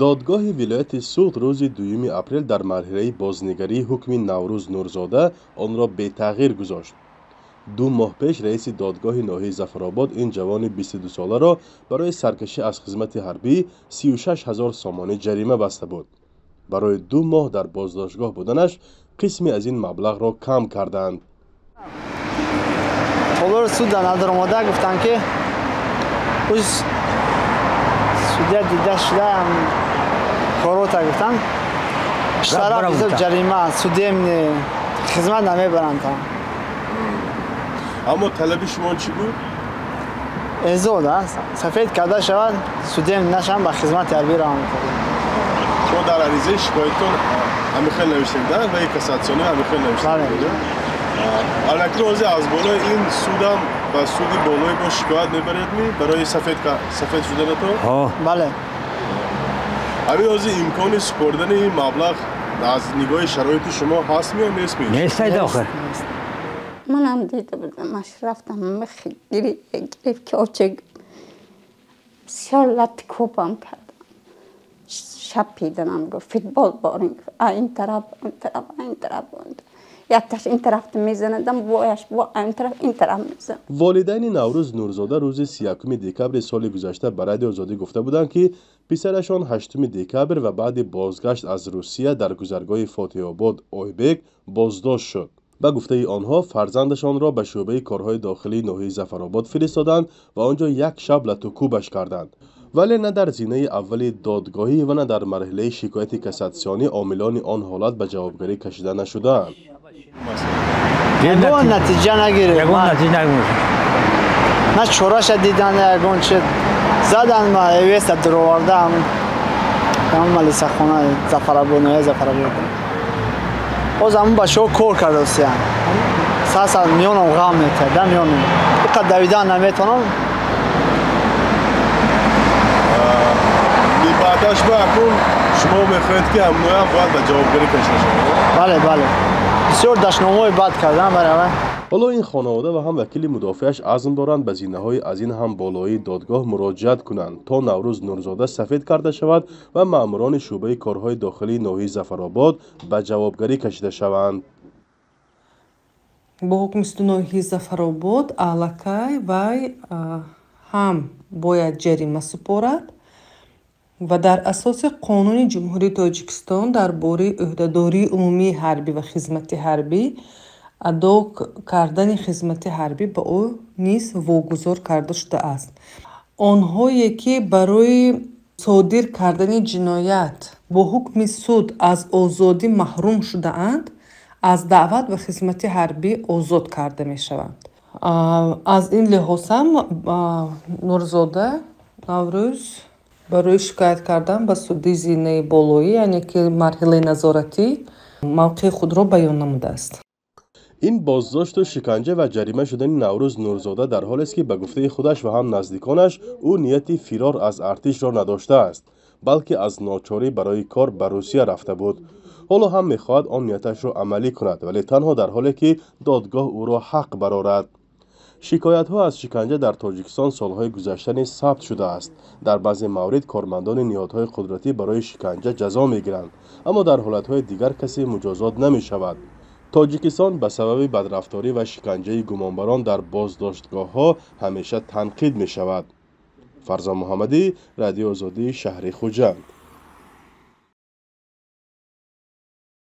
Додгоҳи вилояти Суғд рӯзи 2 апрел дар марҳилаи бознигарии ҳукми Наврӯз Нурзода онро бетағйир гузошт. 2 моҳ пеш раиси додгоҳи ноҳияи Зафаробод ин ҷавони 22-соларо барои саркашӣ аз хизмати ҳарбӣ 36 ҳазор сомонӣ ҷарима баста буд. Барои 2 моҳ дар боздоштгоҳ буданаш қисме аз ин маблағро кам карданд. Толори суд дар назар омода гуфтанд, ки судья дида шуда корота гуфтанд, штраф, ҷарима, судебный хизмат намебаранд. Аммо талаби шумо чӣ буд? Озод сафед карда шавад, судебный нашавам, ба хизмати ҳарбӣ равам. Шумо дар аризаи шикоятон ҳамин хел навиштед ва кассатсионӣ ҳамин хел навиштед. Аллакай ҳозир аз болои ин судам ба суди болои бо шикоят мебаредми барои сафед шуданатон? Бале. Ҳамин ҳозир имкони супоридани ин маблағ аз нигоҳи шароити шумо ҳастми ё нестми? Нестайд охир. Манам дида будам, аш рафтам, гирифт ки оче бисёр латти кӯбам кардам, шапиданам, гуфт футбол борин, ин тараф, он тараф, ин тараф, он тараф, якташ ин тараф мезанадам, бояш бо ин тараф, ин тараф мезанад. Волидайни Наврӯз Нурзода рӯзи 31 декабри соли гузашта ба Радиои Озодӣ гуфта буданд, ки писарашон 8 декабр ва баъди бозгашт аз Русия дар гузаргоҳи Фотиҳобод Ойбек боздошт шуд. Ба гуфтаи онҳо, фарзандашонро ба шӯъбаи корҳои дохилии ноҳияи Зафаробод фиристоданд ва он ҷо як шаб латукӯбаш карданд. Вале на дар зинаи аввали додгоҳӣ ва на дар марҳилаи шикояти кассатсионӣ омилони он ҳолат ба ҷавобгарӣ кашида нашудаанд. Ягон натиҷа нагирифт. Ягон натиҷа нагирифт. На чораша дидан, ягон чи задан, ма эвеста дуроварда ҳамон малисахона Зафарабод, ноҳияи Зафарабод. Боз ҳамон бачаҳо кор кардасиян. Сар миёнам ғам метиҳад, да миёнам. Иқад давидан наметавонам. Баъдаш ба акун шумо мехоҳед, ки ҳамноям бояд ба ҷавобгарӣ кашида шавад? Бале, бале. Бисёр дашномҳои бад кардан барои вай. Ҳоло ин хонавода ва ҳам вакили мудофиаш азм доранд, ба зинаҳои аз ин ҳам болоии додгоҳ муроҷиат кунанд, то Наврӯз Нурзода сафед карда шавад ва маъмурони шӯъбаи корҳои дохилии ноҳияи Зафаробод ба ҷавобгарӣ кашида шаванд. Бо ҳукми суди ноҳияи Зафаробод аллакай вай ҳам бояд ҷарима супорад ва дар асоси Қонуни Ҷумҳурии Тоҷикистон дар бораи ӯҳдадории умумии ҳарбӣ ва хизмати ҳарбӣ, адо кардани хизмати ҳарбӣ ба ӯ низ вогузор карда шудааст. Онҳое, ки барои содир кардани ҷиноят бо ҳукми суд аз озодӣ маҳрум шудаанд, аз даъват ба хизмати ҳарбӣ озод карда мешаванд. Аз ин лиҳоз ҳам Нурзода Наврӯз барои шикоят кардан ба суди зинаи болоӣ, яъне ки марҳилаи назоратӣ, мавқеи худро баён намудааст. Ин боздошту шиканҷа ва ҷарима шудани Наврӯз Нурзода дар ҳолест, ки ба гуфтаи худаш ва ҳам наздиконаш, ӯ нияти фирор аз артишро надоштааст, балки аз ночорӣ барои кор ба Русия рафта буд. Ҳоло ҳам мехоҳад он нияташро амалӣ кунад, вале танҳо дар ҳоле, ки додгоҳ ӯро ҳақ барорад. Шикоятҳо аз шиканҷа дар Тоҷикистон солҳои гузашта низ сабт шудааст. Дар баъзе маврид кормандони ниҳодҳои қудратӣ барои шиканҷа ҷазо мегиранд, аммо дар ҳолатҳои дигар касе муҷозот намешавад. Тоҷикистон ба сабаби бадрафторӣ ва шиканҷаи гумонбарон дар боздоштгоҳҳо ҳамеша танқид мешавад. Фарзон Муҳаммадӣ, Радиои Озодӣ, шаҳри Хуҷанд.